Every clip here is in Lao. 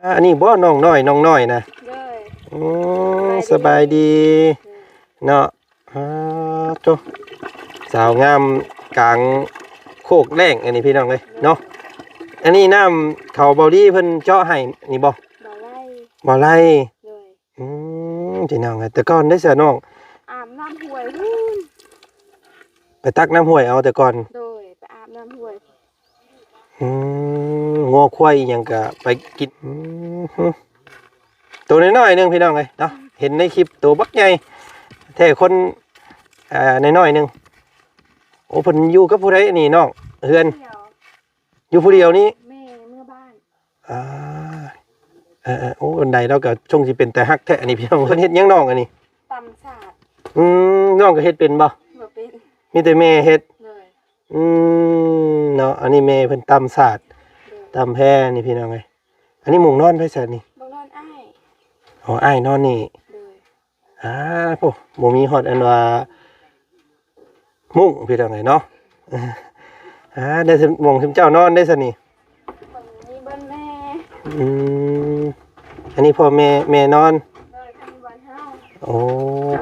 ອັນນີ້ບໍ່ ນ້ອງນ້ອຍ ນ້ອງນ້ອຍນະ? ໂດຍ. ອືມ ສະບາຍດີ ສະບາຍດີເນາະ. ອາ ໂຕ ສາວງາມກາງໂຄກແລ້ງ ອັນນີ້ພີ່ນ້ອງເອີຍເນາະ. ອັນນີ້ນ້ຳເຂົາເບົາລີເພິ່ນເຈາະໃຫ້ນີ້ບໍ່? ບໍ່ໄລ່ ບໍ່ໄລ່. ໂດຍ. ອືມ ພີ່ນ້ອງເອີຍ ແຕ່ກ່ອນເດ້ຊະນ້ອງ? ອາບນ້ຳຫ້ວຍພຸ້ນ ໄປຕັກນ້ຳຫ້ວຍເອົາແຕ່ກ່ອນ. ໂດຍ ໄປອາບນ້ຳຫ້ວຍ. ອືມ ງົວຄວາຍອີ່ຫຍັງກະໄປກິນ. ອືມ ໂຕນ້ອຍໆໜຶ່ງພີ່ນ້ອງເອີຍເນາະ ເຫັນໃນຄລິບໂຕບັກໃຫຍ່ແທ້ ຄົນ ເອີ ນ້ອຍໆໜຶ່ງ. ໂອ້ ເພິ່ນຢູ່ກັບຜູ້ໃດນີ້ນ້ອງ? ເຮືອນ ດຽວ ຢູ່ຜູ້ດຽວນີ້? ແມ່ເມືອບ້ານ. ອ່າ ເອີໆ ໂອ້ ອັນໃດລາວກໍຊົງຊິເປັນຕາຮັກແທ້ອັນນີ້ພີ່ນ້ອງ. ເພິ່ນເຮັດຫຍັງນ້ອງອັນນີ້? ຕຳສາດ. ອືມ ນ້ອງກໍເຮັດເປັນບໍ່? ບໍ່ເປັນ ມີແຕ່ແມ່ເຮັດ. ໂດຍ. ອືມ ເນາະ ອັນນີ້ແມ່ເພິ່ນຕຳສາດ ໂດຍ ຕຳແພນີ້ພີ່ນ້ອງເອີຍ. ອັນນີ້ໝົງນອນໃຜຊະນີ້? ໝົງນອນອ້າຍ. ອໍ ອ້າຍນອນນີ້. ໂດຍ. ອາ ໂອ້ ບໍ່ມີຮອດອັນວ່າມຸ້ງພີ່ນ້ອງເອີຍເນາະ. ອາ ໄດ້ໝ່ອງຊຸມເຈົ້ານອນໄດ້ຊະນີ້. ມີບ່ອນແມ່. ອືມ ອັນນີ້ພໍ່ແມ່ ແມ່ນອນ. ໂດຍ ກັນຢູ່ບ້ານເຮົາ. ໂອ້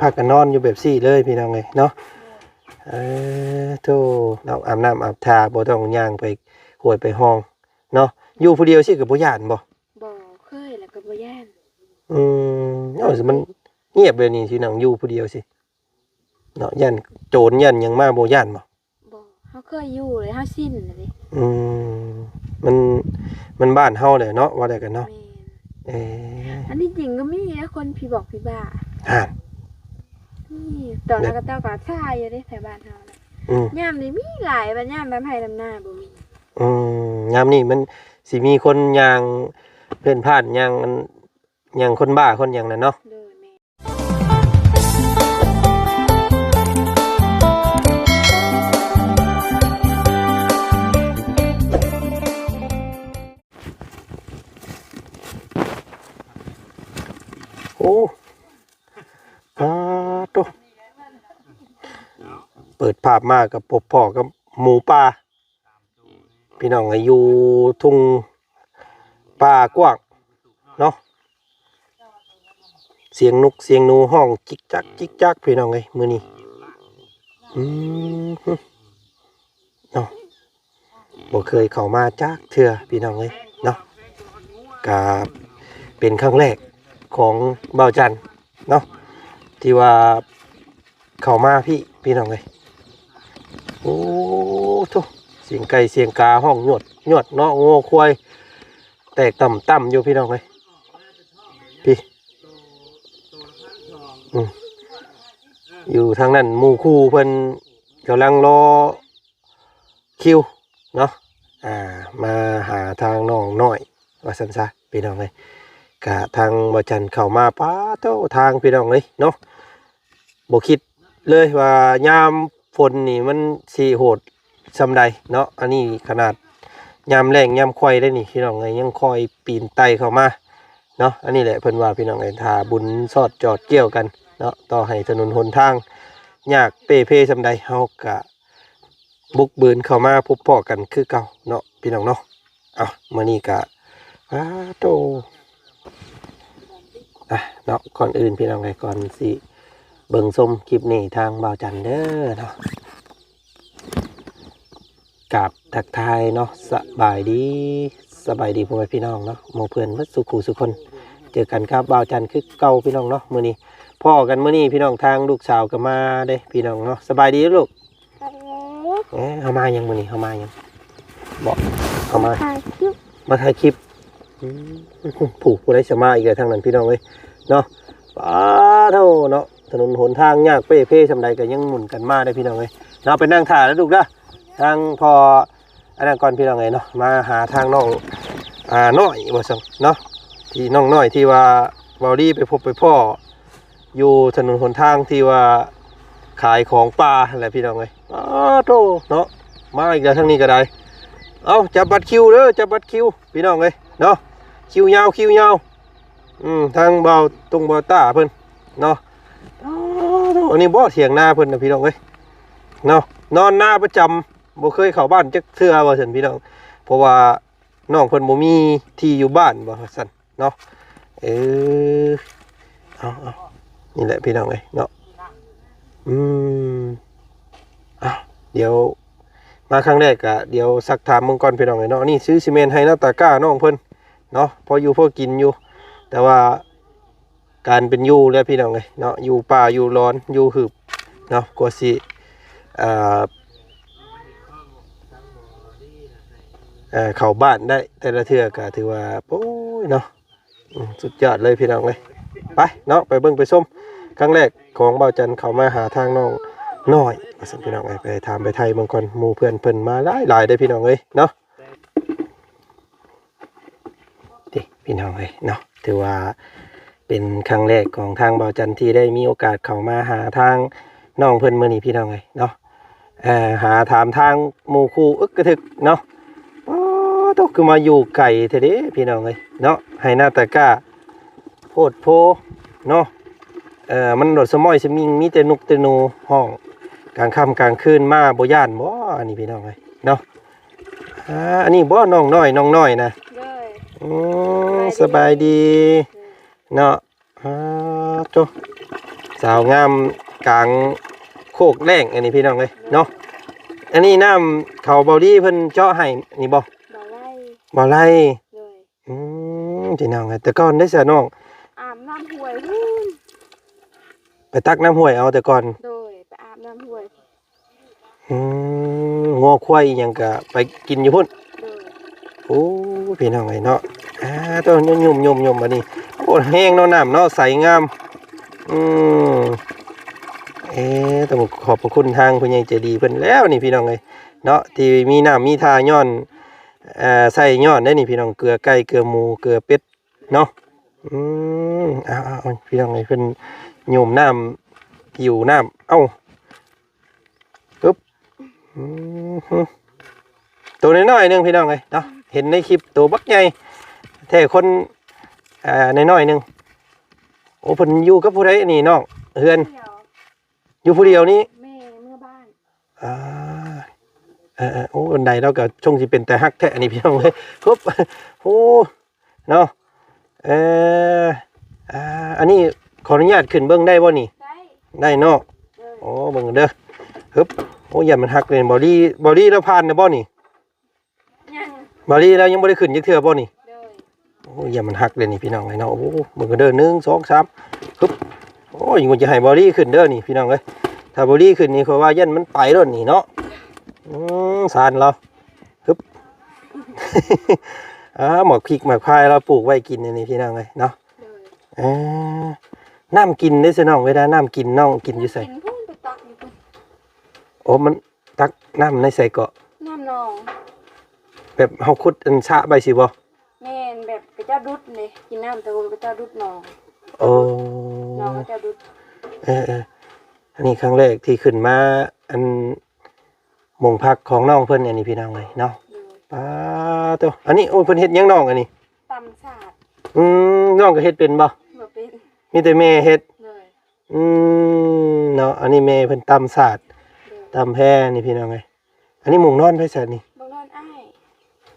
ພາກັນນອນຢູ່ແບບນີ້ເລີຍພີ່ນ້ອງເອີຍເນາະ. ໂດຍ. ເອີ ໂທ້ ເນາະ ອາບນ້ຳອາບທ່າ ບໍ່ຕ້ອງຍ່າງໄປຫ້ວຍໄປຮ່ອງເນາະ. ຢູ່ຜູ້ດຽວຊີ້ກໍບໍ່ຢ້ານບໍ່? ບໍ່ ເຄີຍແລ້ວກໍບໍ່ຢ້ານ. ອືມ ເອົ້າ ມັນງຽບແບບນີ້ຊິນັ່ງຢູ່ຜູ້ດຽວຊິເນາະ ຢ້ານໂຈນຢ້ານຫຍັງມາ ບໍ່ຢ້ານບໍ່? ບໍ່ ເຮົາເຄີຍຢູ່ເລີຍ ເຮົາຊິນແລ້ວເດ້. ອືມ ມັນ ມັນບ້ານເຮົາແຫຼະເນາະ ວ່າໄດ້ກັນເນາະ. ແມ່ນ. ເອີ ອັນນີ້ຈິງກໍມີນະ ຄົນຜີບອກຜີບ້າ. ຫັ້ນ ນີ້ ຕອນນັ້ນເຂົາເຈົ້າກໍຊາຢູ່ເດ້ ແຖວບ້ານເຮົານະ. ອືມ ຍາມນີ້ມີຫຼາຍ ບັດຍາມດຳໄຮ່ດຳນາບໍ່ມີ. ອືມ ຍາມນີ້ມັນຊິມີຄົນຍ່າງເພ້ນຜ່ານ ຍ່າງອັນ ຍ່າງຄົນບ້າຄົນຫຍັງນັ້ນເນາະ. ໂດຍ ແມ່ນ. ໂອ້ ປາໂຕ ເປີດພາບມາກໍພົບພໍ້ກັບໝູປ່າ. ພີ່ນ້ອງເອີຍ ຢູ່ທົ່ງປ່າກວ້າງເນາະ ສຽງນົກສຽງໜູຮ້ອງຈິກຈັກຈິກຈັກ ພີ່ນ້ອງເອີຍ ມື້ນີ້. ອືມ ເນາະ ບໍ່ເຄີຍເຂົ້າມາຈັກເທື່ອ ພີ່ນ້ອງເອີຍເນາະ. ກະເປັນຄັ້ງແລກຂອງບ່າວຈັນເນາະ ທີ່ວ່າເຂົ້າມາພີ້ ພີ່ນ້ອງເອີຍ. ໂອ້ໂທ້ ສຽງໄກ່ສຽງກາຮ້ອງຍວດຍວດເນາະ ງົວຄວາຍແຕກຕ່ຳໆຢູ່ ພີ່ນ້ອງເອີຍ. ພີ້ ອືມ ຢູ່ທາງນັ້ນໝູ່ຄູ່ເພິ່ນກຳລັງລໍ ຄິວເນາະ ອ່າ ມາຫາທາງນ້ອງນ້ອຍວ່າຊັ້ນຊະ ພີ່ນ້ອງເອີຍ. ກະທາງບ່າວຈັນເຂົ້າມາ ປາໂທ້ ທາງ ພີ່ນ້ອງເອີຍເນາະ ບໍ່ຄິດເລີຍວ່າຍາມຝົນນີ້ມັນຊິໂຫດສ່ຳໃດເນາະ. ອັນນີ້ຂະໜາດຍາມແລ້ງຍາມຂ້ອຍເດ້ນີ້ ພີ່ນ້ອງເອີຍ ຍັງຄ່ອຍປີນໄຕ່ເຂົ້າມາເນາະ. ອັນນີ້ແຫຼະເພິ່ນວ່າ ພີ່ນ້ອງເອີຍ ຖ້າບຸນຊອດຈອດກ່ຽວກັນເນາະ ຕໍ່ໃຫ້ຖະໜົນຫົນທາງຍາກເປ່ເພສ່ຳໃດ ເຮົາກະ ບຸກບືນເຂົ້າມາພົບພໍ້ກັນຄືເກົ່າເນາະ ພີ່ນ້ອງເນາະ. ເອົ້າ ມື້ນີ້ກະ ປາໂຕ ອ່ະ ເນາະ ກ່ອນອື່ນ ພີ່ນ້ອງເອີຍ ກ່ອນຊິເບິ່ງຊົມຄລິບນີ້ ທາງບ່າວຈັນເດີເນາະ ກາບທັກທາຍເນາະ ສະບາຍດີ ສະບາຍດີພໍ່ແມ່ພີ່ນ້ອງເນາະ ໝູ່ເພື່ອນເບິດສູ່ຄູ່ສູ່ຄົນ ເຈີກັນກັບບ່າວຈັນຄືເກົ່າ ພີ່ນ້ອງເນາະ. ມື້ນີ້ພໍ້ກັນ ມື້ນີ້ ພີ່ນ້ອງ ທາງລູກສາວກໍມາເດ້ ພີ່ນ້ອງເນາະ. ສະບາຍດີລູກ. ເອີ ເຮົາມາຫຍັງມື້ນີ້ ເຮົາມາຫຍັງ? ເບາະ ເຮົາມາຖ່າຍຄລິບ ມາຖ່າຍຄລິບ. ອືມ ຜູ້ ຜູ້ໃດຊິມາອີກແລ້ວທາງນັ້ນ ພີ່ນ້ອງເອີຍເນາະ. ປາໂທ້ເນາະ ຖະໜົນຫົນທາງຍາກເປ່ເພສ່ຳໃດກໍຍັງໝູນກັນມາເດ້ ພີ່ນ້ອງເອີຍເນາະ. ໄປນັ່ງຖ້າເດີລູກເດີ ທາງພໍ່ ອັນນັ້ນກ່ອນ ພີ່ນ້ອງເອີຍເນາະ. ມາຫາທາງນ້ອງ ອ່າ ນ້ອຍວ່າຊັ້ນເນາະ ທີ່ນ້ອງນ້ອຍທີ່ວ່າເບົາລີໄປພົບໄປພໍ້ ຢູ່ຖະໜົນຫົນທາງທີ່ວ່າຂາຍຂອງປ່າຫັ້ນແຫຼະ ພີ່ນ້ອງເອີຍ. ອ້າໂທ້ເນາະ ມາອີກແລ້ວທາງນີ້ກໍໄດ້. ເອົ້າ ຈັບບັດຄິວເດີ ຈັບບັດຄິວ ພີ່ນ້ອງເອີຍເນາະ. ຄິວຍາວ ຄິວຍາວ. ອືມ ທາງບ່າວຕຸງບ່າວຕ້າເພິ່ນເນາະ. ອ້າໂທ້ ອັນນີ້ບໍ່ ຖຽງນາເພິ່ນນະ ພີ່ນ້ອງເອີຍເນາະ. ນອນນາປະຈຳ ບໍ່ເຄີຍເຂົ້າບ້ານຈັກເທື່ອວ່າຊັ້ນ ພີ່ນ້ອງ ເພາະວ່າ ນ້ອງເພິ່ນບໍ່ມີທີ່ຢູ່ບ້ານວ່າຊັ້ນ ເນາະ. ເອີ ເອົາໆ ນີ້ແຫຼະພີ່ນ້ອງເອີຍເນາະ. ອືມ ເອົາ ດຽວມາຄັ້ງແລກກະ ດຽວຊັກຖາມເບິ່ງກ່ອນພີ່ນ້ອງເອີຍເນາະ. ນີ້ຄືຊິແມ່ນໄຮ່ນາຕາກ້ານ້ອງເພິ່ນເນາະ ພໍຢູ່ພໍກິນຢູ່ ແຕ່ວ່າ ການເປັນຢູ່ແຫຼະພີ່ນ້ອງເອີຍເນາະ ຢູ່ປ່າຢູ່ລອນຢູ່ຫືບເນາະ ກວ່າຊິ ເອີ ເອີ ເຂົ້າບ້ານໄດ້ແຕ່ລະເທື່ອກະຖືວ່າ ໂອ້ຍເນາະ ອືມ ສຸດຍອດເລີຍພີ່ນ້ອງເອີຍ. ໄປເນາະ ໄປເບິ່ງໄປຊົມຄັ້ງແລກຂອງບ່າວຈັນເຂົ້າມາຫາທາງນ້ອງນ້ອຍວ່າຊັ້ນພີ່ນ້ອງເອີຍ. ໄປຖາມໄປໄຖ່ເບິ່ງກ່ອນ ໝູ່ເພື່ອນເພິ່ນມາຫຼາຍໆເດ້ພີ່ນ້ອງເອີຍເນາະ. ຕິ ພີ່ນ້ອງເອີຍເນາະ ຖືວ່າເປັນຄັ້ງແລກຂອງທາງບ່າວຈັນທີ່ໄດ້ມີໂອກາດເຂົ້າມາຫາທາງນ້ອງເພິ່ນມື້ນີ້ພີ່ນ້ອງເອີຍເນາະ. ເອີ ຫາຖາມທາງໝູ່ຄູ່ອຶກກະທຶກເນາະ. ໂອ້ ໂຕ ຄືມາຢູ່ໄກແທ້ເດ້ພີ່ນ້ອງເອີຍເນາະ ໄຮ່ນາຕາກ້າ ໂພດໂພເນາະ. ເອີ ມັນໂດດສະມ້ອຍສະມິງ ມີແຕ່ນົກແຕ່ໜູຮ້ອງກາງຄ່ຳກາງຄືນ ມາບໍ່ຢ້ານບໍ່ ອັນນີ້ພີ່ນ້ອງເອີຍເນາະ. ອ່າ ອັນນີ້ບໍ່ ນ້ອງນ້ອຍ ນ້ອງນ້ອຍນະ? ໂດຍ. ອືມ ສະບາຍດີ ສະບາຍດີ ໂດຍ ເນາະ. ອ່າ ໂຕ ສາວງາມກາງໂຄກແລ້ງ ອັນນີ້ພີ່ນ້ອງເອີຍເນາະ. ອັນນີ້ນ້ຳເຂົາເບົາລີເພິ່ນເຈາະໃຫ້ນີ້ບໍ່? ບໍ່ໄລ່ ບໍ່ໄລ່ ໂດຍ. ອືມ ພີ່ນ້ອງເອີຍ ແຕ່ກ່ອນເດ້ຊະນ້ອງ ອາບນ້ຳຫ້ວຍພຸ້ນ ໄປຕັກນ້ຳຫ້ວຍເອົາແຕ່ກ່ອນ ໂດຍ ໄປອາບນ້ຳຫ້ວຍ. ອືມ ງົວຄວາຍອີ່ຫຍັງກະໄປກິນຢູ່ພຸ້ນ ໂດຍ. ໂອ້ ພີ່ນ້ອງເອີຍເນາະ ອ່າ ໂຕ ຫຍຸ້ມໆໆ ບາດນີ້ ໂອ້ ແຮງເນາະ ນ້ຳເນາະ ໃສງາມ. ອືມ ເອີ ຕ້ອງຂອບພະຄຸນທາງຜູ້ໃຫຍ່ໃຈດີເພິ່ນແລ້ວນີ້ ພີ່ນ້ອງເອີຍເນາະ ທີ່ມີນ້ຳມີທ່າຍ້ອນ ເອີ ໃຊ້ຍ້ອນໄດ໋ນີ້ພີ່ນ້ອງ ເກືອໄກ່ ເກືອໝູ ເກືອເປັດເນາະ. ອືມ ເອົາໆ ພີ່ນ້ອງເອີຍ ເພິ່ນຫຍຸ້ມນ້ຳ ຫິວນ້ຳ ເອົ້າ ປຶບ ອືມ ໂຕນ້ອຍໆໜຶ່ງພີ່ນ້ອງເອີຍເນາະ ເຫັນໃນຄລິບໂຕບັກໃຫຍ່ແທ້ ຄົນ ອ່າ ນ້ອຍໆໜຶ່ງ. ໂອ້ ເພິ່ນຢູ່ກັບຜູ້ໃດນີ້ນ້ອງ ເຮືອນ ຢູ່ຜູ້ດຽວນີ້ ແມ່ເມືອບ້ານ. ອ່າ ເອີໆ ໂອ້ ອັນໃດລາວກໍຊົງຊິເປັນຕາຮັກແທ້ອັນນີ້ພີ່ນ້ອງເອີຍ ຮຶບ ໂອ້ ເນາະ ເອີ ອ່າ ອັນນີ້ຂໍອະນຸຍາດຂຶ້ນເບິ່ງໄດ້ບໍ່ນີ້? ໄດ້ ໄດ້ເນາະ ເອີ ໂອ້ ເບິ່ງເດີ ຮຶບ ໂອ້ ຢ້ານມັນຫັກເດ້ ເບົາລີ ເບົາລີລາວຜ່ານແລ້ວບໍ່ນີ້? ຍັງ ເບົາລີລາວຍັງບໍ່ໄດ້ຂຶ້ນຈັກເທື່ອບໍ່ນີ້? ໂດຍ. ໂອ້ຍ ຢ້ານມັນຫັກເດ້ນີ້ພີ່ນ້ອງເອີຍເນາະ ໂອ້ ເບິ່ງກັນເດີ ໜຶ່ງ ສອງ ສາມ ຮຶບ ໂອ້ຍ ມັນຈະໃຫ້ເບົາລີຂຶ້ນເດີນີ້ພີ່ນ້ອງເອີຍ ຖ້າເບົາລີຂຶ້ນນີ້ ຂ້ອຍວ່າຢ້ານມັນໄປໂລດນີ້ເນາະ ອືມ ຊານລາວ ຮຶບ ອ່າ ໝາກພິກໝາກພາຍລາວປູກໄວ້ກິນນີ້ພີ່ນ້ອງເອີຍເນາະ ໂດຍ. ເອີ ນ້ຳກິນເດ້ຊະນ້ອງ ເວລານ້ຳກິນນ້ອງກິນຢູ່ໃສ? ນ້ຳກິນພຸ້ນ ໄປຕັກຢູ່ພຸ້ນ ໂອ້ ມັນ ຕັກນ້ຳໃນໃສເກາະ? ນ້ຳໜອງ ແບບເຮົາຂຸດອັນສະໄວ້ຊີ້ບໍ່? ແມ່ນ ແບບເຂົາເຈົ້າດຸດເດ້ ກິນນ້ຳແຕ່ວ່າເຂົາເຈົ້າດຸດໜອງ ໂອ້ ໜອງເຂົາເຈົ້າດຸດ ເອີໆ ອັນນີ້ຄັ້ງແລກທີ່ຂຶ້ນມາ ອັນ ໝົງພັກຂອງນ້ອງເພິ່ນ ອັນນີ້ພີ່ນ້ອງເອີຍເນາະ ໂດຍ. ປາໂຕ ອັນນີ້ ໂອ້ຍ ເພິ່ນເຮັດຫຍັງນ້ອງອັນນີ້? ຕຳສາດ ອືມ ນ້ອງກໍເຮັດເປັນບໍ່? ບໍ່ເປັນ ມີແຕ່ແມ່ເຮັດ ໂດຍ. ອືມ ເນາະ ອັນນີ້ແມ່ເພິ່ນຕຳສາດ ໂດຍ ຕຳແພນີ້ພີ່ນ້ອງເອີຍ ອັນນີ້ໝູນອນໃຜຊະນີ້? ໝູນອນອ້າຍ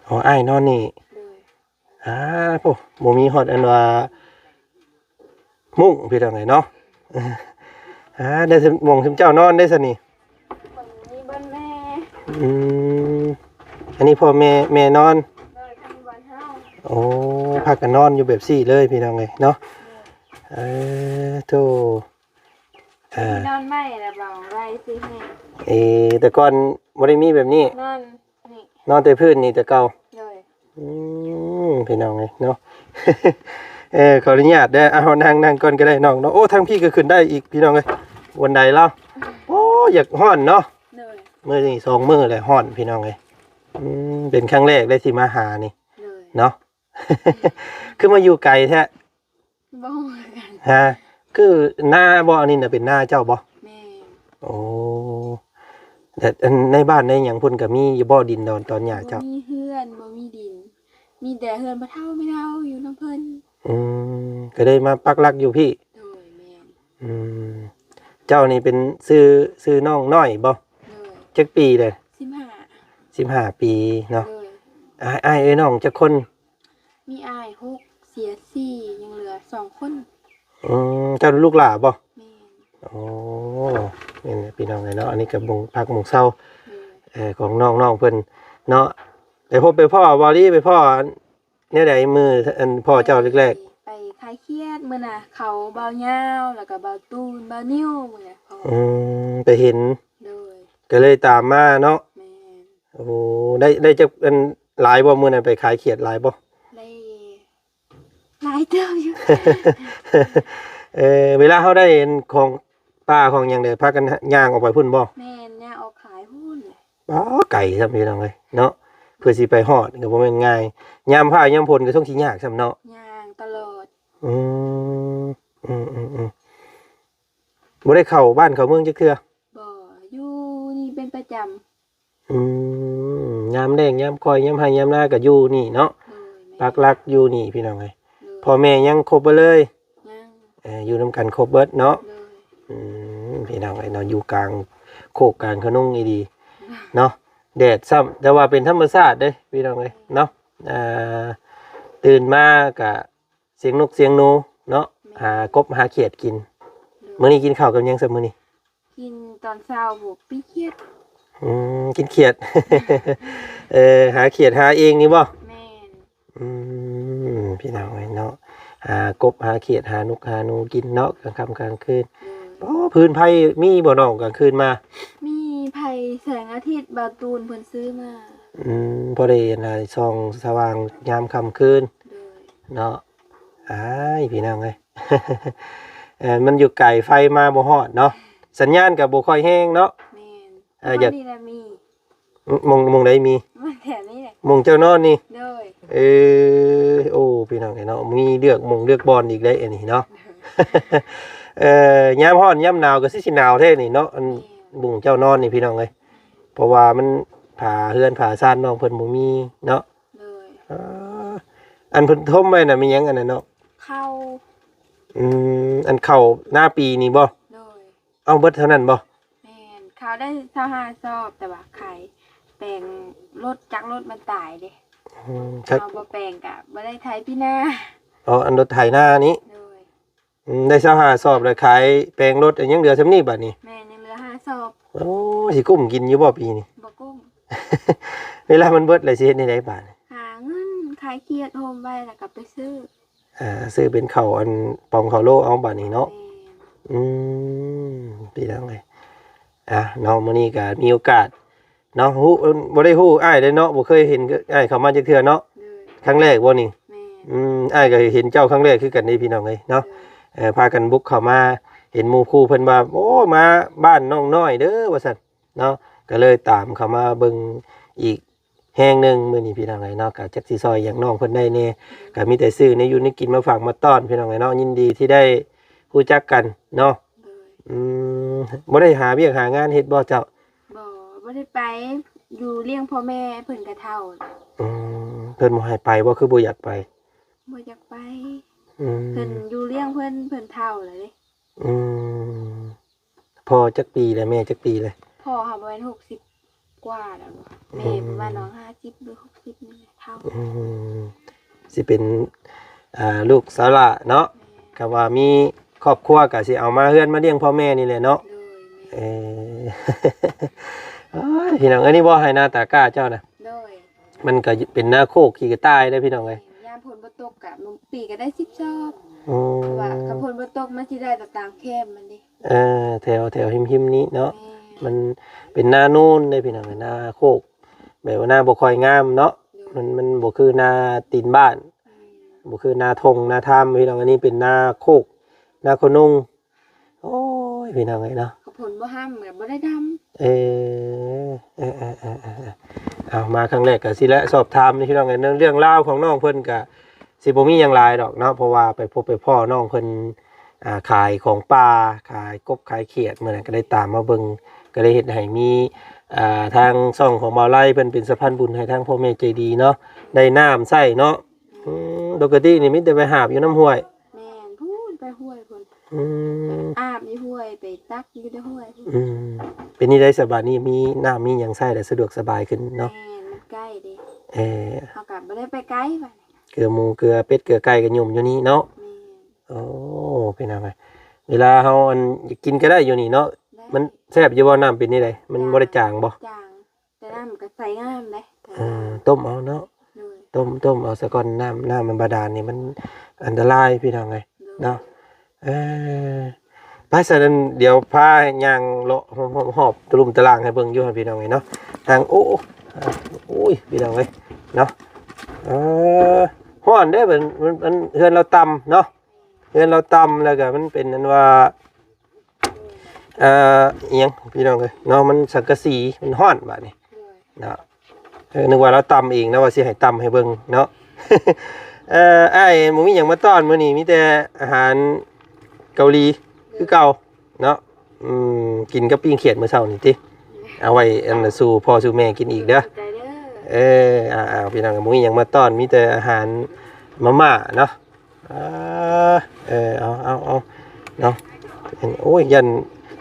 ອໍ ອ້າຍນອນນີ້ ໂດຍ. ອ່າ ໂອ້ ບໍ່ມີຮອດອັນວ່າມຸ້ງພີ່ນ້ອງເອີຍເນາະ ອ່າ ໄດ້ໝ່ອງຊຸມເຈົ້ານອນໄດ້ຊະນີ້ ມີບ່ອນແມ່ ອືມ ອັນນີ້ພໍ່ແມ່ ແມ່ນອນ ໂດຍ ອັນນີ້ບ່ອນເຮົາ ໂອ້ ພາກັນນອນຢູ່ແບບຊີ້ເລີຍພີ່ນ້ອງເອີຍເນາະ ໂດຍ. ເອີ ໂທ້ ອ່າ ນອນໄມ້ລະເບົາໄວຊິແຮງ ເອີ ແຕ່ກ່ອນບໍ່ໄດ້ມີແບບນີ້ ນອນນີ້ ນອນແຕ່ພື້ນນີ້ແຕ່ເກົ່າ ໂດຍ. ອືມ ພີ່ນ້ອງເອີຍເນາະ ເອີ ຂໍອະນຸຍາດເດີ ເອົາ ນັ່ງ ນັ່ງກ່ອນກໍໄດ້ນ້ອງເນາະ ໂອ້ ທາງພີ້ກໍຂຶ້ນໄດ້ອີກພີ່ນ້ອງເອີຍ ບັນໄດລາວ ໂອ້ ຢາກຮ້ອນເນາະ ໂດຍ. ມື້ນີ້ສອງມື້ແລ້ວຮ້ອນພີ່ນ້ອງເອີຍ ອືມ ເປັນຄັ້ງແລກເລີຍທີ່ມາຫານີ້ ໂດຍ ເນາະ ຄືມາຢູ່ໄກແທ້? ບໍ່ຮູ້ຄືກັນ ຮະ ຄືນາບໍ່? ອັນນີ້ນະເປັນນາເຈົ້າບໍ່? ແມ່ນ ໂອ້ ແຕ່ອັນໃນບ້ານໃນຫຍັງເພິ່ນກໍມີຢູ່ບໍ່ ດິນດອນຕອນຫຍ້າເຈົ້າ? ບໍ່ມີເຮືອນ ບໍ່ມີດິນ ມີແຕ່ເຮືອນພໍ່ເຖົ້າແມ່ເຖົ້າຢູ່ນຳເພິ່ນ ອືມ ກໍໄດ້ມາປັກຫຼັກຢູ່ພີ້ ໂດຍ ແມ່ນ ອືມ ເຈົ້ານີ້ເປັນຊື່ ຊື່ນ້ອງນ້ອຍບໍ່? ໂດຍ ຈັກປີແລ້ວ? ສິບຫ້າ ສິບຫ້າປີເນາະ ໂດຍ ອ້າຍ ອ້າຍເອີຍນ້ອງຈັກຄົນ? ມີອ້າຍຫົກ ເສຍສີ່ ຍັງເຫຼືອສອງຄົນ. ອືມ ເຈົ້າລູກຫຼ້າບໍ່? ແມ່ນ. ໂອ້ ແມ່ນແຫຼະພີ່ນ້ອງເອີຍເນາະ ອັນນີ້ກໍໝູ່ພັກໝູ່ເຊົາ ໂດຍ ເອີ ຂອງນ້ອງໆເພິ່ນເນາະ. ໄປພົບໄປພໍ້ ເວົ້າລີໄປພໍ້ ແນວໃດມື້ອັນພໍ່ເຈົ້າແລກໆ? ໄປຂາຍຂຽດ ມື້ນະເຂົາບ່າວຍາວ ແລ້ວກໍບ່າວຕູນ ບ່າວນິ້ວ ມື້ນະ. ອືມ ໄປເຫັນ ໂດຍ ກໍເລີຍຕາມມາເນາະ. ແມ່ນ. ໂອ້ ໄດ້ ໄດ້ຈັກອັນ ຫຼາຍບໍ່ມື້ນັ້ນ ໄປຂາຍຂຽດຫຼາຍບໍ່? ໄດ້ຫຼາຍເຕີບຢູ່. ເອີ ເວລາເຮົາໄດ້ອັນຂອງປ່າຂອງຫຍັງເດ ພາກັນຍ່າງອອກໄປພຸ້ນບໍ່? ແມ່ນ ຍ່າງອອກຂາຍພຸ້ນແຫຼະ. ອໍ ໄກຊ້ຳພີ່ນ້ອງເອີຍເນາະ ເພື່ອຊິໄປຮອດກໍບໍ່ແມ່ນງ່າຍ ຍາມຟ້າຍາມຝົນກໍຊົງຊິຍາກຊ້ຳເນາະ. ຍ່າງຕະຫຼອດ. ອືມ ອືມໆ ບໍ່ໄດ້ເຂົ້າບ້ານເຂົ້າເມືອງຈັກເທື່ອ? ບໍ່ ຢູ່ນີ້ເປັນປະຈຳ. ອືມ ຍາມແລ້ງຍາມຂ້ອຍ ຍາມໄຮ່ຍາມນາກໍຢູ່ນີ້ເນາະ. ໂດຍ ແມ່ນ. ປັກຫຼັກຢູ່ນີ້ພີ່ນ້ອງເອີຍ. ໂດຍ ພໍ່ແມ່ຍັງຄົບເບິດເລີຍ? ຍັງ. ເອີ ຢູ່ນຳກັນຄົບເບິດເນາະ. ໂດຍ. ອືມ ພີ່ນ້ອງເອີຍເນາະ ຢູ່ກາງໂຄກກາງຂະໜົງອີ່ຫຼີເນາະ ແດດຊ້ຳ ແຕ່ວ່າເປັນທຳມະຊາດເດ້ພີ່ນ້ອງເອີຍເນາະ. ອ່າ ຕື່ນມາກະ ສຽງນົກສຽງໜູເນາະ. ແມ່ນ. ຫາກົບຫາຂຽດກິນ. ໂດຍ. ມື້ນີ້ກິນເຂົ້າກັບຫຍັງຊະມື້ນີ້? ກິນຕອນເຊົ້າ ໝູປີ້ຂຽດ. ອືມ ກິນຂຽດ ເອີ ຫາຂຽດຫາເອງນີ້ບໍ່? ແມ່ນ. ອືມ ພີ່ນ້ອງເອີຍເນາະ ຫາກົບຫາຂຽດ ຫານົກຫາໜູກິນເນາະ ກາງຄ່ຳກາງຄືນ. ໂດຍ. ໂອ້ ຟືນໄຟມີບໍ່ນ້ອງ ກາງຄືນມາ? ມີ ໄຟແສງອາທິດ ບ່າວຕູນເພິ່ນຊື້ມາ. ອືມ ພໍໄດ້ອັນ ສ່ອງສະຫວ່າງຍາມຄ່ຳຄືນ. ໂດຍ. ເນາະ ອ້າຍ ພີ່ນ້ອງເອີຍ ເອີ ມັນຢູ່ໄກ ໄຟມາບໍ່ຮອດເນາະ ສັນຍານກໍບໍ່ຄ່ອຍແຮງເນາະ. ແມ່ນ. ເອີ ຢາກ ນີ້ລະມີ ໝ່ອງ ໝ່ອງໃດມີ? ໝ່ອງແຖວນີ້ແຫຼະ ໝ່ອງເຈົ້ານອນນີ້. ໂດຍ. ເອີ ໂອ້ ພີ່ນ້ອງເອີຍເນາະ ມີເລືອກໝ່ອງເລືອກບ່ອນອີກໄດ໋ອັນນີ້ເນາະ. ເອີ ຍາມຮ້ອນຍາມໜາວກໍຊິ ຊິໜາວແທ້ນີ້ເນາະ ອັນ ແມ່ນ ໝ່ອງເຈົ້ານອນນີ້ພີ່ນ້ອງເອີຍ ເພາະວ່າມັນ ຝາເຮືອນຝາຊານນ້ອງເພິ່ນບໍ່ມີເນາະ. ໂດຍ. ເອີ ອັນເພິ່ນຖົມໄວ້ນະ ມີຫຍັງອັນນັ້ນເນາະ? ເຂົ້າ. ອືມ ອັນເຂົ້ານາປີນີ້ບໍ່? ໂດຍ. ເອົາເບິດເທົ່ານັ້ນບໍ່? ແມ່ນ ເຂົ້າໄດ້ຊາວຫ້າສອບ ແຕ່ວ່າຂາຍແປງລົດ ຈັກລົດມັນຕາຍເດ້. ອືມ ເຮົາບໍ່ແປງກະບໍ່ໄດ້ໄຖປີໜ້າ. ອໍ ອັນລົດໄຖນານີ້. ໂດຍ. ອືມ ໄດ້ຊາວຫ້າສອບ ແລ້ວຂາຍແປງລົດ ຍັງເຫຼືອສ່ຳນີ້ບາດນີ້. ແມ່ນ ຍັງເຫຼືອຫ້າສອບ. ໂອ້ ຊິກຸ້ມກິນຢູ່ບໍ່ປີນີ້? ບໍ່ກຸ້ມ. ເວລາມັນເບິດແລ້ວຊິເຮັດແນວໃດບາດນີ້? ຫາເງິນຂາຍຂຽດໂຮມໄວ້ ແລ້ວກໍໄປຊື້ ອ່າ ຊື້ເປັນເຂົ້າອັນປອງເຂົ້າໂລເອົາບາດນີ້ເນາະ. ແມ່ນ. ອືມ ພີ່ນ້ອງເອີຍ ອ່າ ເນາະ ມື້ນີ້ກໍມີໂອກາດເນາະ ຮູ້ ບໍ່ໄດ້ຮູ້ອ້າຍເດ້ເນາະ ບໍ່ເຄີຍເຫັນອ້າຍເຂົ້າມາຈັກເທື່ອເນາະ. ໂດຍ. ຄັ້ງແລກບໍ່ນີ້? ແມ່ນ. ອືມ ອ້າຍກໍເຫັນເຈົ້າຄັ້ງແລກຄືກັນເດ້ ພີ່ນ້ອງເອີຍເນາະ. ໂດຍ. ເອີ ພາກັນບຸກເຂົ້າມາ ເຫັນໝູ່ຄູ່ເພິ່ນວ່າ ໂອ້ ມາບ້ານນ້ອງນ້ອຍເດີ ວ່າຊັ້ນເນາະ ກໍເລີຍຕາມເຂົ້າມາເບິ່ງອີກ ແຮງໜຶ່ງ ມື້ນີ້ພີ່ນ້ອງເອີຍເນາະ ກໍຈັກຊິຊ່ອຍຫຍັງນ້ອງເພິ່ນໄດ້ແດ່ ກໍມີແຕ່ຊື້ແນວຢູ່ແນວກິນມາຝາກມາຕ້ອນ ພີ່ນ້ອງເອີຍເນາະ ຍິນດີທີ່ໄດ້ຮູ້ຈັກກັນເນາະ. ໂດຍ. ອືມ ບໍ່ໄດ້ຫາວຽກຫາງານເຮັດບໍ່ເຈົ້າ? ບໍ່ ບໍ່ໄດ້ໄປ ຢູ່ລ້ຽງພໍ່ແມ່ ເພິ່ນກໍເຖົ້າ. ອືມ ເພິ່ນບໍ່ໃຫ້ໄປບໍ່? ຄືບໍ່ຢາກໄປ? ບໍ່ຢາກໄປ. ອືມ ເພິ່ນຢູ່ລ້ຽງເພິ່ນ ເພິ່ນເຖົ້າແລ້ວເດ້. ອືມ ພໍ່ຈັກປີແລ້ວ ແມ່ຈັກປີແລ້ວ? ພໍ່ເຮົາປະມານຫົກສິບກວ່າແລ້ວ. ອືມ ແມ່ປະມານຫ້າສິບຫຼືຫົກສິບນີ້ແຫຼະ ເຖົ້າ. ອືມ ຊິເປັນ ອ່າ ລູກສາວຫຼ້າເນາະ. ແມ່ນ. ຄຳວ່າມີຄອບຄົວກໍຊິເອົາມາເຮືອນມາລ້ຽງພໍ່ແມ່ນີ້ແຫຼະເນາະ. ໂດຍ. ແມ່ນ. ເອີ ໂອ້ຍ ພີ່ນ້ອງເອີຍ ນີ້ບໍ່ໄຮ່ນາຕາກ້າເຈົ້ານະ? ໂດຍ. ມັນກໍເປັນນາໂຄກຂີ້ກະຕ່າຍເດ້ ພີ່ນ້ອງເອີຍ. ແມ່ນ. ຍາມຝົນບໍ່ຕົກກະ ບາງປີກໍໄດ້ສິບຊອບ. ອືມ ວ່າຄັນຝົນບໍ່ຕົກມັນຊິໄດ້ແຕ່ຕາມແຄມມັນເດ້. ເອີ ແຖວ ແຖວຮິມໆນີ້ເນາະ. ແມ່ນ. ມັນເປັນນາໂນນເດ້ພີ່ນ້ອງ ເປັນນາໂຄກ ແບບວ່ານາບໍ່ຄ່ອຍງາມເນາະ. ໂດຍ. ມັນ ມັນບໍ່ຄືນາຕີນບ້ານ. ແມ່ນ. ບໍ່ຄືນາທົ່ງນາທາມພີ່ນ້ອງ ອັນນີ້ເປັນນາໂຄກ ນາໂຄນງ. ໂອ້ຍ ພີ່ນ້ອງເອີຍເນາະ ຄັນຝົນບໍ່ຫ້ຳກໍບໍ່ໄດ້ດຳ. ເອີ ເອີ ເອົາ ມາຄັ້ງແລກກໍຊິແລະ ສອບຖາມພີ່ນ້ອງເອີຍ ເລື່ອງລາວຂອງນ້ອງເພິ່ນກໍຊິບໍ່ມີຫຍັງຫຼາຍດອກເນາະ ເພາະວ່າໄປພົບໄປພໍ້ນ້ອງເພິ່ນ ອ່າ ຂາຍຂອງປ່າ ຂາຍກົບຂາຍຂຽດ ມື້ນັ້ນກໍໄດ້ຕາມມາເບິ່ງ ກໍໄດ້ເຮັດໃຫ້ມີ ອ່າ ທາງຊ່ອງຂອງບ່າວໄລເພິ່ນເປັນສະພານບຸນໃຫ້ທາງພໍ່ແມ່ໃຈດີເນາະ ໄດ້ນ້ຳໃຊ້ເນາະ. ອືມ ປົກກະຕິນີ້ມີແຕ່ໄປຫາບຢູ່ນ້ຳຫ້ວຍ. ແມ່ນ ພຸ້ນໄປຫ້ວຍພຸ້ນ. ອືມ ໄປອາບຢູ່ຫ້ວຍ ໄປຕັກຢູ່ໃນຫ້ວຍພຸ້ນ. ອືມ ເປັນນີ້ໄດ້ສະບາຍນີ້ ມີນ້ຳມີຫຍັງໃຊ້ແລ້ວສະດວກສະບາຍຂຶ້ນເນາະ. ແມ່ນ ມັນໃກ້ເດ້. ເອີ ເຮົາກໍບໍ່ໄດ້ໄປໄກບາດນີ້. ເກືອໝູ ເກືອເປັດ ເກືອໄກ່ກໍຫຍຸ້ມຢູ່ນີ້ເນາະ. ແມ່ນ. ໂອ້ ພີ່ນ້ອງເອີຍ ເວລາເຮົາ ອັນ ຢາກກິນກໍໄດ້ຢູ່ນີ້ເນາະ. ໄດ້. ມັນແຊບຢູ່ບໍ່? ນ້ຳເປັນແນວໃດ? ມັນ ຈ້າງ ບໍ່ໄດ້ຈາງບໍ່? ຈາງ. ແຕ່ນ້ຳກໍໃສງາມເດ້. ເອີ ຕົ້ມເອົາເນາະ. ໂດຍ. ຕົ້ມ ຕົ້ມເອົາສາກ່ອນ. ນ້ຳ ນ້ຳມັນບາດານນີ້ມັນອັນຕະລາຍ ພີ່ນ້ອງເອີຍ. ໂດຍ. ເນາະ. ເອີ ໄປຊັ້ນ ດຽວພາຍ່າງເລາະຮອບໆ ຕະລຸ່ມຕະລ່າງໃຫ້ເບິ່ງຢູ່ຫັ້ນ ພີ່ນ້ອງເອີຍເນາະ. ທາງ ໂອ້ ໂອ້ຍ ພີ່ນ້ອງເອີຍເນາະ. ເອີ ຮ້ອນເດ້. ມັນ ມັນ ມັນ ເຮືອນລາວຕ່ຳເນາະ. ເຮືອນລາວຕ່ຳ ແລ້ວກໍມັນເປັນອັນວ່າ ເອີ ອີ່ຫຍັງ ພີ່ນ້ອງເອີຍເນາະ. ມັນສັງກະສີ ມັນຮ້ອນບາດນີ້. ໂດຍ. ເນາະ. ເອີ ນຶກວ່າລາວຕ່ຳເອງນະ ວ່າຊິໃຫ້ຕ່ຳໃຫ້ເບິ່ງເນາະ. ເອີ ອ້າຍ ບໍ່ມີຫຍັງມາຕ້ອນມື້ນີ້ ມີແຕ່ອາຫານເກົາຫຼີຄືເກົ່າເນາະ. ອືມ ກິນກັບປີ້ງຂຽດມື້ເຊົ້ານີ້ຕິ ເອົາໄວ້ອັນສູ່ພໍ່ສູ່ແມ່ກິນອີກເດີ. ຂອບໃຈເດີ. ເອີ ອ່າໆ ພີ່ນ້ອງ ບໍ່ມີຫຍັງມາຕ້ອນ ມີແຕ່ອາຫານມາມ່າເນາະ. ອ່າ ເອີ ເອົາ ເອົາ ເອົາເນາະ. ໂອ້ຍ ຢ້ານ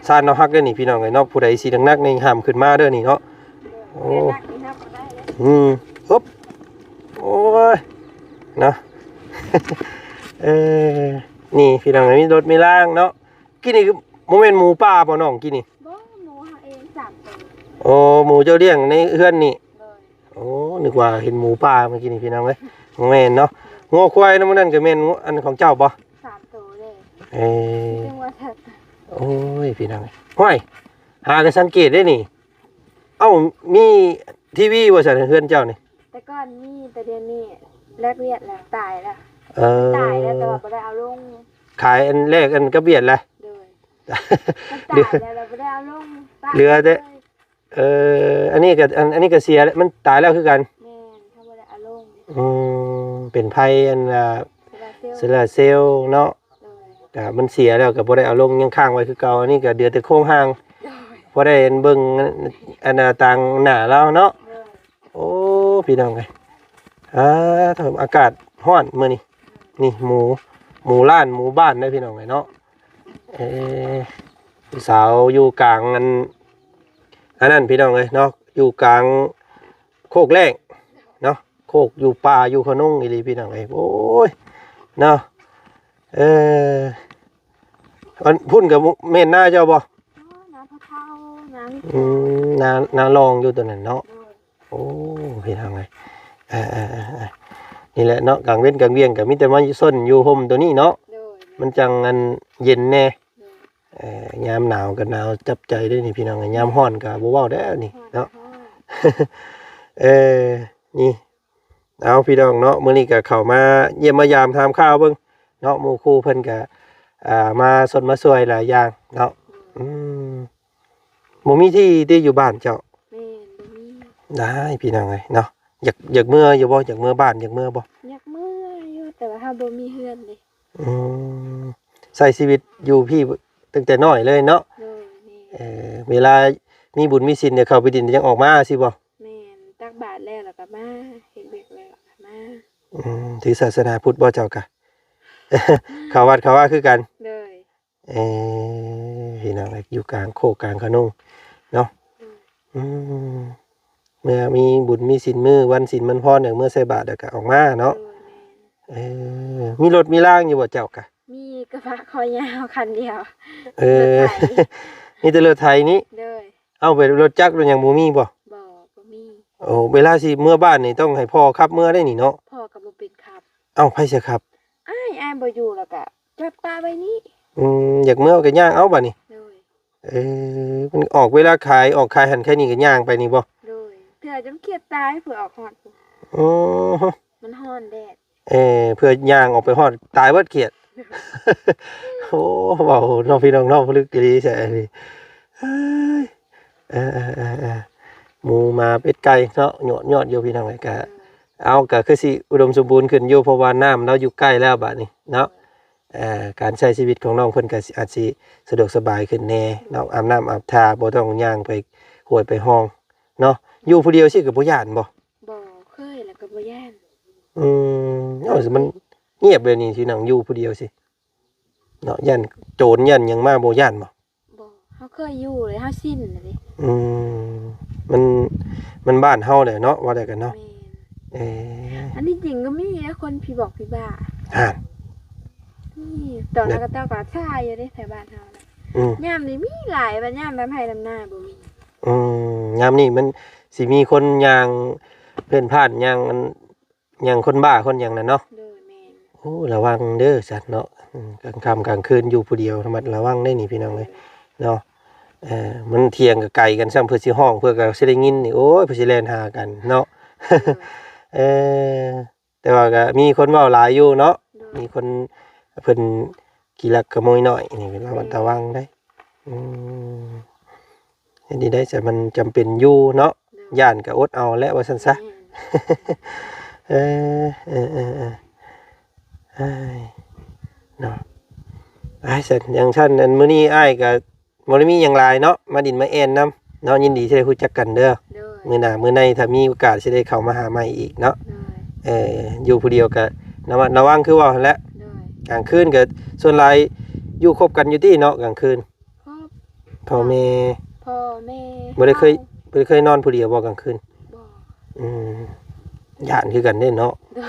ຊານເຮົາຫັກເດ້ນີ້ ພີ່ນ້ອງເອີຍເນາະ. ຜູ້ໃດຊີ້ໜັກໆນີ້ຫ້າມຂຶ້ນມາເດີນີ້ເນາະ. ໂອ້ ອືມ ຮຶບ ໂອ້ຍ ເນາະ. ເອີ ນີ້ ພີ່ນ້ອງເອີຍ ມີລົດມີລາງເນາະ. ກີ້ນີ້ຄືບໍ່ແມ່ນໝູປ່າບໍ່ນ້ອງ ກີ້ນີ້? ບໍ່ ໝູເຮົາເອງສາມໂຕ. ໂອ້ ໝູເຈົ້າລ້ຽງໃນເຮືອນນີ້? ໂດຍ. ໂອ້ ນຶກວ່າເຫັນໝູປ່າເມື່ອກີ້ນີ້ ພີ່ນ້ອງເອີຍ. ບໍ່ແມ່ນເນາະ. ງົວຄວາຍນຳມື້ນັ້ນກໍແມ່ນ ອັນ ຂອງເຈົ້າບໍ່? ສາມໂຕເດ້. ເອີ ຈັ່ງວ່າ ໂອ້ຍ ພີ່ນ້ອງເອີຍ ຫ້ວຍ ຫາກໍສັງເກດເດ້ນີ້. ເອົ້າ ມີທີວີບໍ່ຊັ້ນເຮືອນເຈົ້ານີ້? ແຕ່ກ່ອນມີ ແຕ່ດຽວນີ້ແລກວຽດແລ້ວ ຕາຍແລ້ວ. ເອີ ຕາຍແລ້ວ ແຕ່ວ່າບໍ່ໄດ້ເອົາລົງ. ຂາຍອັນແລກອັນກັບວຽດແລ້ວ? ໂດຍ. ມັນຕາຍແລ້ວ ແລ້ວບໍ່ໄດ້ເອົາລົງ ປະ ເຫຼືອແຕ່ ເລີຍ. ເອີ ອັນນີ້ກໍ ອັນ ອັນນີ້ກໍເສຍແລ້ວ ມັນຕາຍແລ້ວຄືກັນ. ແມ່ນ ເຮົາບໍ່ໄດ້ເອົາລົງ. ອືມ ເປັນໄຟອັນ ອ່າ ໂຊລາເຊວ ໂຊລາເຊວເນາະ. ໂດຍ. ກໍມັນເສຍແລ້ວກໍບໍ່ໄດ້ເອົາລົງ ຍັງຄ້າງໄວ້ຄືເກົ່າ. ອັນນີ້ກໍເຫຼືອແຕ່ໂຄງຮ່າງ. ໂດຍ. ພໍໄດ້ອັນເບິ່ງອັນ ອ່າ ຕ່າງໜ້າລາວເນາະ. ໂດຍ. ໂອ້ ພີ່ນ້ອງເອີຍ ອ່າ ອາກາດຮ້ອນມື້ນີ້. ນີ້ໝູ ໝູລ້ານ ໝູບ້ານເດ້ ພີ່ນ້ອງເອີຍເນາະ. ເອີ ສາວຢູ່ກາງອັນ ອັນນັ້ນ ພີ່ນ້ອງເອີຍເນາະ ຢູ່ກາງໂຄກແລ້ງເນາະ ໂຄກຢູ່ປ່າຢູ່ຂະໜົງອີ່ຫຼີ ພີ່ນ້ອງເອີຍ. ໂອ້ຍ ເນາະ. ເອີ ອັນພຸ້ນກໍແມ່ນນາເຈົ້າບໍ່? ນາພໍ່ເຖົ້າ ນາ ອືມ ນາ ນາລອງຢູ່ຕົວນັ້ນເນາະ. ໂດຍ. ໂອ້ ພີ່ນ້ອງເອີຍ ເອີໆ ນີ້ແຫຼະເນາະ ກາງເວັນກາງວຽນກໍມີແຕ່ມາຊົນຢູ່ຮົ່ມຕົວນີ້ເນາະ. ໂດຍ. ມັນຈັ່ງອັນເຢັນແດ່. ໂດຍ. ເອີ ຍາມໜາວກໍໜາວຈັບໃຈເດ້ນີ້ ພີ່ນ້ອງເອີຍ ຍາມຮ້ອນກໍບໍ່ເວົ້າແລ້ວນີ້ເນາະ. ຮ້ອນ ເອີ ນີ້ ເອົາ ພີ່ນ້ອງເນາະ ມື້ນີ້ກໍເຂົ້າມາຢ້ຽມມາຢາມຖາມຂ່າວເບິ່ງເນາະ ໝູ່ຄູ່ເພິ່ນກໍ ອ່າ ມາຊົນມາຊ່ວຍຫຼາຍຢ່າງເນາະ. ອືມ ບໍ່ມີທີ່ຕິຢູ່ບ້ານເຈົ້າ? ແມ່ນ ບໍ່ມີ. ໄດ້ ພີ່ນ້ອງເອີຍເນາະ ຢາກ ຢາກເມືອຢູ່ບໍ່? ຢາກເມືອບ້ານ ຢາກເມືອບໍ່? ຢາກເມືອຢູ່ ແຕ່ວ່າເຮົາບໍ່ມີເຮືອນເດ້. ອືມ ໃຊ້ຊີວິດຢູ່ພີ້ຕັ້ງແຕ່ນ້ອຍເລີຍເນາະ? ໂດຍ ແມ່ນ. ເອີ ເວລາມີບຸນມີສິນ ດຽວເຂົ້າໄປດິນ ຍັງອອກມາຊີ້ບໍ່? ແມ່ນ ຕັກບາດແລ້ວ ແລ້ວກໍມາ ເຮັດວຽກແລ້ວກໍມາ. ອືມ ຖືສາສະໜາພຸດບໍ່ເຈົ້າກະ? ເຂົ້າວັດເຂົ້າວາຄືກັນ? ໂດຍ. ເອີ ພີ່ນ້ອງເອີຍ ຢູ່ກາງໂຄກກາງຂະໜົງເນາະ. ອືມ ອືມ ເມື່ອມີບຸນມີສິນ ມື້ວັນສິນວັນພອນ ຢາກເມືອໃສ່ບາດ ແລ້ວກໍອອກມາເນາະ. ໂດຍ ແມ່ນ. ເອີ ມີລົດມີລາງຢູ່ບໍ່ເຈົ້າກະ? ມີ ກະບະຄໍຍາວຄັນດຽວ. ເອີ ລົດໄຖ ມີແຕ່ລົດໄຖນີ້? ໂດຍ. ເອົາ ໄປລົດຈັກລົດຫຍັງບໍ່ມີບໍ່? ບໍ່ ບໍ່ມີ. ໂອ້ ເວລາຊິເມືອບ້ານນີ້ຕ້ອງໃຫ້ພໍ່ຂັບເມືອໄດ໋ນີ້ເນາະ? ພໍ່ກໍບໍ່ເປັນຂັບ. ເອົ້າ ໃຜຊິຂັບ? ອ້າຍ ອ້າຍບໍ່ຢູ່ ແລ້ວກະຈອດປະໄວ້ນີ້. ອືມ ຢາກເມືອກໍຍ່າງເອົາບາດນີ້. ໂດຍ. ເອີ ມັນອອກເວລາຂາຍ ອອກຂາຍຫັ້ນຂາຍນີ້ກໍຍ່າງໄປນີ້ບໍ່? ໂດຍ. ເທື່ອຈົນຂຽດຕາຍ ເພື່ອອອກຮອດ. ອື ມັນຮ້ອນແດດ. ເອີ ເພື່ອຍ່າງອອກໄປຮອດຕາຍເບິດຂຽດ. ໂອ້ ເວົ້າເນາະ ພີ່ນ້ອງເນາະ ພິລຶກອີ່ຫຼີແທ້ນີ້. ເອີຍ ເອີໆໆໆ ໝູໝາເປັດໄກ່ເນາະ ຍອດໆຢູ່ ພີ່ນ້ອງເອີຍ. ກະ ເອີ ເອົາ ກະຄືຊິອຸດົມສົມບູນຂຶ້ນຢູ່ ເພາະວ່ານ້ຳລາວຢູ່ໃກ້ແລ້ວບາດນີ້ເນາະ. ເອີ ການໃຊ້ຊີວິດຂອງນ້ອງເພິ່ນກໍອາດຊິສະດວກສະບາຍຂຶ້ນແດ່ເນາະ ອາບນ້ຳອາບທ່າ ບໍ່ຕ້ອງຍ່າງໄປຫ້ວຍໄປຮ່ອງເນາະ. ຢູ່ຜູ້ດຽວຊີ້ກໍບໍ່ຢ້ານບໍ່? ບໍ່ເຄີຍ ແລ້ວກໍບໍ່ຢ້ານ. ອືມ ເອົ້າ ມັນງຽບແບບນີ້ ຊິນັ່ງຢູ່ຜູ້ດຽວຊີ້ເນາະ ຢ້ານໂຈນຢ້ານຫຍັງມາ ບໍ່ຢ້ານບໍ່? ບໍ່ ເຮົາເຄີຍຢູ່ເລີຍ ເຮົາຊິນແລ້ວເດ້. ອືມ ມັນ ມັນບ້ານເຮົາແຫຼະເນາະ ວ່າໄດ້ກັນເນາະ. ແມ່ນ. ເອີ ອັນທີ່ຈິງກໍມີນະ ຄົນຜີບອກຜີບ້າ. ຫັ້ນ ມີ ຕອນນັ້ນກໍເຈົ້າກໍຊາຢູ່ເດ້ ແຖວບ້ານເຮົານະ. ອືມ ຍາມນີ້ມີຫຼາຍ ບັດຍາມດຳໄຮ່ດຳນາບໍ່ມີ. ອືມ ຍາມນີ້ມັນຊິມີຄົນຍ່າງເພ້ນພ້ານ ຍ່າງອັນ ຫຍັງ ຄົນບ້າຄົນຫຍັງນັ້ນເນາະ. ໂດຍ ແມ່ນ. ໂອ້ ລະວັງເດີສັດເນາະ. ອືມ ກາງຄ່ຳກາງຄືນຢູ່ຜູ້ດຽວ ລະມັດລະວັງເດ້ນີ້ ພີ່ນ້ອງເອີຍ ເນາະ. ເອີ ມັນຖຽງກໍໄກກັນຊ້ຳ ເພື່ອຊິຮ້ອງ ເພື່ອກໍຊິໄດ້ຍິນນີ້ ໂອ້ຍ ເພື່ອຊິແລ່ນຫາກັນເນາະ. ໂດຍ. ເອີ ແຕ່ວ່າກໍມີຄົນເວົ້າຫຼາຍຢູ່ເນາະ. ໂດຍ. ມີຄົນເພິ່ນຂີ້ລັກຂະໂມຍນ້ອຍນີ້ ລະມັດລະວັງເດ້. ອືມ ເຮັດນີ້ໄດ້ ແຕ່ມັນຈຳເປັນຢູ່ເນາະ. ໂດຍ. ຢ້ານກໍອົດເອົາແຫຼະ ວ່າຊັ້ນຊະ. ແມ່ນ. ເອີ ເອີ ເອີ ເອີ ເອີຍ ເນາະ. ອ້າຍ ຊັ້ນ ຢ່າງຊັ້ນ ອັນ ມື້ນີ້ອ້າຍກໍບໍ່ໄດ້ມີຫຍັງຫຼາຍເນາະ ມາດິນມາແອ່ນນຳເນາະ. ຍິນດີທີ່ໄດ້ຮູ້ຈັກກັນເດີ. ໂດຍ. ມື້ໜ້າມື້ໃນ ຖ້າມີໂອກາດ ຊິໄດ້ເຂົ້າມາຫາໃໝ່ອີກເນາະ. ໂດຍ. ເອີ ຢູ່ຜູ້ດຽວກໍລະມັດລະວັງ ຄືເວົ້າຫັ້ນແຫຼະ. ໂດຍ. ກາງຄືນກໍສ່ວນຫຼາຍຢູ່ຄົບກັນຢູ່ຕິເນາະ ກາງຄືນ? ຄອບ ພໍ່ແມ່ ພໍ່ແມ່ ບໍ່ໄດ້ເຄີຍ ເຮົາ ບໍ່ໄດ້ເຄີຍນອນຜູ້ດຽວບໍ່ກາງຄືນ? ບໍ່. ອືມ ຢ້ານຄືກັນເດ້ເນາະ. ໂດຍ.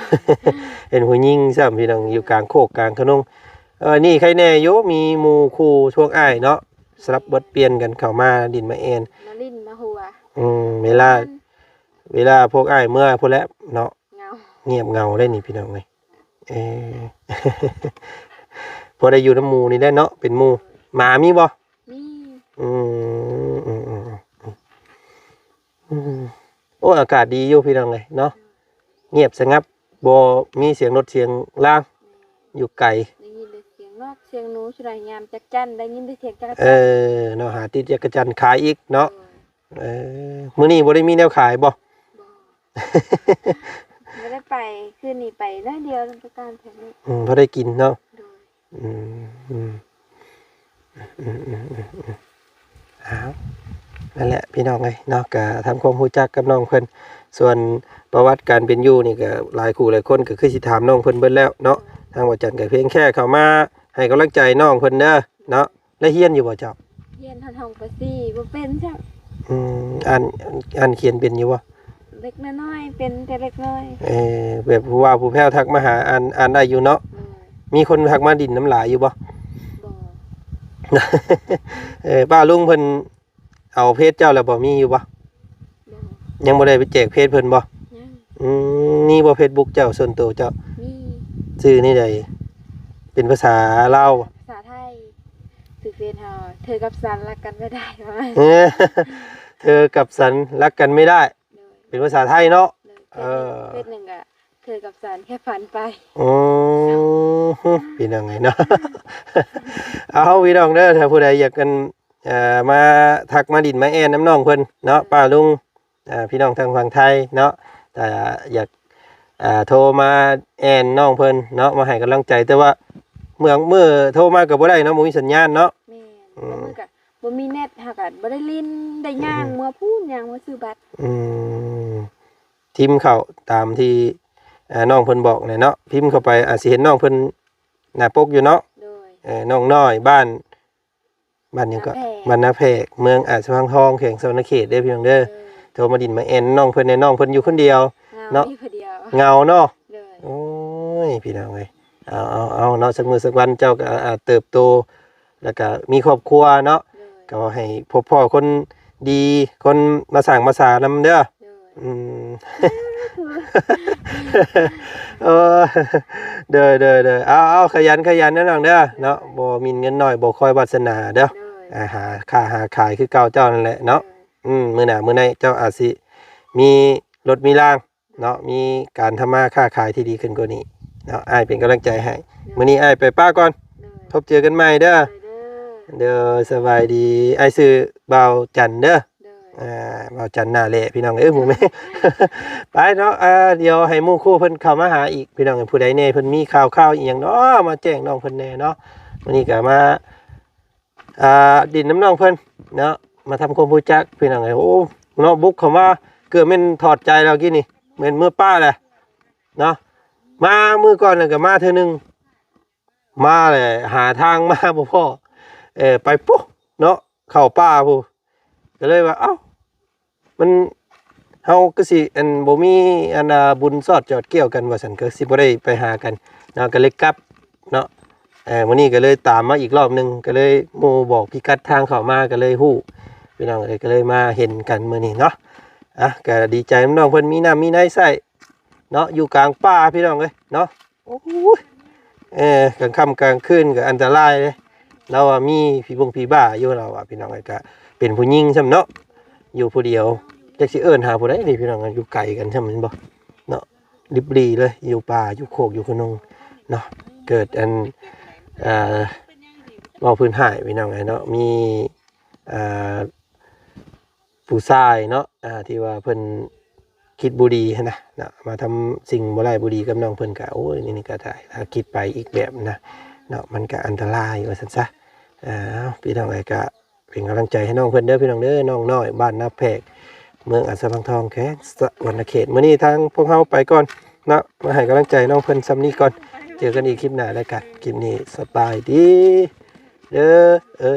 ເປັນຜູ້ຍິງຊ້ຳ ພີ່ນ້ອງ ຢູ່ກາງໂຄກກາງຂະໜົງ. ເອີ ນີ້ໃຄແນ່ຢູ່ ມີໝູ່ຄູ່ພວກອ້າຍເນາະ ສະຫຼັບບົດປ່ຽນກັນເຂົ້າມາດິນມາແອ່ນ ມາຫຼິ້ນມາຫົວ. ອືມ ເວລາ ແມ່ນ ເວລາພວກອ້າຍເມືອພຸ້ນແຫຼະເນາະ. ເຫງົາ ງຽບເຫງົາເດ້ນີ້ ພີ່ນ້ອງເອີຍ. ເອີ ພໍໄດ້ຢູ່ນຳໝູ່ນີ້ແຫຼະເນາະ ເປັນໝູ່. ໂດຍ. ໝາມີບໍ່? ມີ. ອືມ ອືມ ອືມ ອືມ ອືມ ໂອ້ ອາກາດດີຢູ່ ພີ່ນ້ອງເອີຍເນາະ. ໂດຍ. ງຽບສະຫງັບ ບໍ່ມີສຽງລົດສຽງລາງ. ແມ່ນ. ຢູ່ໄກ ໄດ້ຍິນແຕ່ສຽງນົກສຽງໜູ ສຸດຍາມຈັກຈັ່ນ ໄດ້ຍິນແຕ່ສຽງຈັກກະຈັນ. ເອີ ເນາະ ຫາຕິດຈັກກະຈັນຂາຍອີກເນາະ. ໂດຍ. ເອີ ມື້ນີ້ບໍ່ໄດ້ມີແນວຂາຍບໍ່? ບໍ່ ບໍ່ໄດ້ໄປ ຄືນນີ້ໄປໜ້ອຍດຽວ ລຳປະການແຖວນີ້. ອືມ ພໍໄດ້ກິນເນາະ. ໂດຍ. ອືມ ອືມ ອືມ ອືມ ອືມ ອືມ ອ້າວ ນັ້ນແຫຼະ ພີ່ນ້ອງເອີຍເນາະ ກະທຳຄວາມຮູ້ຈັກກັບນ້ອງເພິ່ນ. ສ່ວນປະຫວັດການເປັນຢູ່ນີ້ ກະຫຼາຍຄູ່ຫຼາຍຄົນກໍຄືຊິຖາມນ້ອງເພິ່ນເບິດແລ້ວເນາະ. ໂດຍ. ທາງບໍ່ຈັນກໍພຽງແຄ່ເຂົ້າມາໃຫ້ກຳລັງໃຈນ້ອງເພິ່ນເດີເນາະ. ແລະ ຮຽນຢູ່ບໍ່ເຈົ້າ? ຮຽນຮອດຫ້ອງ ປ.ສີ່ ບໍ່ເປັນຊ້ຳ. ອືມ ອ່ານ ອ່ານຂຽນເປັນຢູ່ບໍ່? ເລັກນ້ອຍໆ ເປັນແຕ່ເລັກນ້ອຍ. ເອີ ແບບຜູ້ວ່າຜູ້ແພ້ວທັກມາຫາ ອ່ານ ອ່ານໄດ້ຢູ່ເນາະ. ໂດຍ. ມີຄົນທັກມາດິນນຳຫຼາຍຢູ່ບໍ່? ບໍ່. ເອີ ປ້າລຸງເພິ່ນເອົາເຟສເຈົ້າແລ້ວບໍ່? ມີຢູ່ບໍ່? ບໍ່. ຍັງບໍ່ໄດ້ໄປແຈກເຟສເພິ່ນບໍ່? ຍັງ. ອືມ ມີບໍ່ເຟສບຸກເຈົ້າ ສ່ວນໂຕເຈົ້າ? ມີ. ຊື່ແນວໃດ? ເປັນພາສາລາວ? ພາສາໄທ. ຊື່ເຟສເຮົາ ເທີກັບສັນລັກກັນໄມ່ໄດ້ ປະມານ ເອີ ເທີກັບສັນລັກກັນໄມ່ໄດ້. ໂດຍ. ເປັນພາສາໄທເນາະ. ໂດຍ. ເອີ ເຟສໜຶ່ງ ເຟສໜຶ່ງກະ ເທີກັບສັນແຄ່ຝັນໄປ. ໂອ້ ພີ່ນ້ອງເອີຍເນາະ. ເອົາ ພີ່ນ້ອງເດີ ຖ້າຜູ້ໃດຢາກ ອັນ ເອີ ມາທັກມາດິນມາແອ່ນນຳນ້ອງເພິ່ນເນາະ ໂດຍ ປ້າລຸງ ເອີ ພີ່ນ້ອງທາງຝັ່ງໄທເນາະ ຖ້າຢາກ ເອີ ໂທມາແອ່ນນ້ອງເພິ່ນເນາະ ມາໃຫ້ກຳລັງໃຈ. ແຕ່ວ່າເມື່ອ ມື້ໂທມາກໍບໍ່ໄດ້ເນາະ ບໍ່ມີສັນຍານເນາະ. ແມ່ນ. ອືມ ບາງມື້ກໍບໍ່ມີເນັດ ເຮົາກໍບໍ່ໄດ້ຫຼິ້ນ ໄດ້ຍ່າງ ອືມ ເມືອພຸ້ນ ຍ່າງເມືອຊື້ບັດ. ອືມ ພິມເຂົ້າຕາມທີ່ ເອີ ນ້ອງເພິ່ນບອກແຫຼະເນາະ ພິມເຂົ້າໄປອາດຊິເຫັນນ້ອງເພິ່ນໜ້າປົກຢູ່ເນາະ. ໂດຍ. ເອີ ນ້ອງນ້ອຍ ບ້ານ ບ້ານຫຍັງເກາະ? ນາແພກ. ບ້ານນາແພກ ເມືອງອາດສະພັງທອງ ແຂວງສະຫວັນນະເຂດເດີ ພີ່ນ້ອງເດີ. ໂດຍ. ໂທມາດິນມາແອ່ນນ້ອງເພິ່ນແດ່ ນ້ອງເພິ່ນຢູ່ຄົນດຽວ. ເຫງົາ ເນາະ ຢູ່ຜູ້ດຽວ. ເຫງົາເນາະ. ໂດຍ. ໂອ້ຍ ພີ່ນ້ອງເອີຍ ເອົາ ເອົາ ເອົາເນາະ ສັກມື້ສັກວັນເຈົ້າກໍອາດເຕີບໂຕ ແລ້ວກໍມີຄອບຄົວເນາະ. ໂດຍ. ກໍໃຫ້ພົບພໍ້ຄົນດີ ຄົນມາສ້າງມາສານຳເດີ. ໂດຍ. ອືມ ສາທຸ. ໂອ້ ໂດຍ ໂດຍ ໂດຍ ເອົາ ເອົາ ຂະຫຍັນ ຂະຫຍັນເດີນ້ອງເດີເນາະ. ໂດຍ. ບໍ່ໝິ່ນເງິນໜ້ອຍ ບໍ່ຄອຍວາດສະໜາເດີ. ໂດຍ. ອາ ຫາຄ້າຫາຂາຍຄືເກົ່າເຈົ້ານັ້ນແຫຼະເນາະ. ໂດຍ. ອືມ ມື້ໜ້າມື້ໃນເຈົ້າອາດຊິມີລົດມີລາງ ເນາະ ມີການທຳມາຄ້າຂາຍທີ່ດີຂຶ້ນກວ່ານີ້ເນາະ ອ້າຍເປັນກຳລັງໃຈໃຫ້. ໂດຍ. ມື້ນີ້ອ້າຍໄປປະກ່ອນ. ໂດຍ. ພົບເຈີກັນໃໝ່ເດີ. ໂດຍ ໂດຍ ສະບາຍດີ. ອ້າຍຊື່ບ່າວຈັນເດີ. ໂດຍ. ອ່າ ບ່າວຈັນໜ້າແຫຼະ ພີ່ນ້ອງເອີຍ ໝູ່ແມ່. ໄປເນາະ ອ່າ ດຽວໃຫ້ໝູ່ຄູ່ເພິ່ນເຂົ້າມາຫາອີກ ພີ່ນ້ອງເອີຍ. ຜູ້ໃດແດ່ເພິ່ນມີຂ່າວຄາວອີ່ຫຍັງເນາະ ມາແຈ້ງນ້ອງເພິ່ນແດ່ເນາະ. ມື້ນີ້ກໍມາ ອ່າ ດິນນຳນ້ອງເພິ່ນເນາະ ມາທຳຄວາມຮູ້ຈັກ ພີ່ນ້ອງເອີຍ. ໂອ້ ເນາະ ບຸກເຂົ້າມາເກືອບແມ່ນຖອດໃຈແລ້ວກີ້ນີ້ ແມ່ນເມືອປ້າແຫຼະເນາະ. ມາມື້ກ່ອນນັ້ນກໍມາເທື່ອໜຶ່ງ ມາແຫຼະ ຫາທາງມາບໍ່ພໍ້ ເອີ ໄປປຸເນາະ ເຂົ້າປ່າພຸ້ນ ກໍເລີຍວ່າ ເອົ້າ ມັນ ເຮົາກໍຊິອັນບໍ່ມີອັນນ່າບຸນຊອດຈອດກ່ຽວກັນວ່າຊັ້ນ ກໍຊິບໍ່ໄດ້ໄປຫາກັນເນາະ ກໍເລີຍກັບເນາະ. ເອີ ມື້ນີ້ກໍເລີຍຕາມມາອີກລອບໜຶ່ງ ກໍເລີຍໝູ່ບອກພິກັດທາງເຂົ້າມາ ກໍເລີຍຮູ້ ພີ່ນ້ອງເອີຍ ກໍເລີຍມາເຫັນກັນມື້ນີ້ເນາະ. ອ່ະ ກໍດີໃຈນຳນ້ອງເພິ່ນ ມີນ້ຳມີໃນໃຊ້ເນາະ ຢູ່ກາງປ່າ ພີ່ນ້ອງເອີຍເນາະ. ໂອ້ຍ ເອີ ກາງຄ່ຳກາງຄືນກໍອັນຕະລາຍເດ້ ລາວວ່າມີຜີບົງຜີບ້າຢູ່ ລາວວ່າ ພີ່ນ້ອງເອີຍ. ກໍເປັນຜູ້ຍິງຊ້ຳເນາະ ຢູ່ຜູ້ດຽວ ຈັກຊິເອີ້ນຫາຜູ້ໃດນີ້ ພີ່ນ້ອງເອີຍ ຢູ່ໄກກັນຊ້ຳ ແມ່ນບໍ່ເນາະ. ລິບຫຼີເລີຍ ຢູ່ປ່າຢູ່ໂຄກຢູ່ຂະໜົງເນາະ. ເກີດອັນ ອ່າ ເວົ້າພື້ນຮ້າຍ ພີ່ນ້ອງເອີຍເນາະ ມີ ອ່າ ຜູ້ຊາຍເນາະ ອ່າ ທີ່ວ່າເພິ່ນຄິດບໍ່ດີຫັ້ນນະເນາະ ມາທຳສິ່ງບໍ່ຮ້າຍບໍ່ດີກັບນ້ອງເພິ່ນ ກະ ໂອ້ຍ ນີ້ກໍໄດ້ ຖ້າຄິດໄປອີກແບບນະເນາະ ມັນກະອັນຕະລາຍວ່າຊັ້ນຊະ. ເອົາ ພີ່ນ້ອງເອີຍ ກະເປັນກຳລັງໃຈໃຫ້ນ້ອງເພິ່ນເດີ ພີ່ນ້ອງເດີ ນ້ອງນ້ອຍ ບ້ານນາແພກ ເມືອງອາດສະພັງທອງ ແຂວງສະຫວັນນະເຂດ. ມື້ນີ້ທາງພວກເຮົາໄປກ່ອນເນາະ ມາໃຫ້ກຳລັງໃຈນ້ອງເພິ່ນຊ່ຳນີ້ກ່ອນ ເຈີກັນອີກຄລິບໜ້າແລ້ວກັນ. ຄລິບນີ້ສະບາຍດີເດີ ເອີ.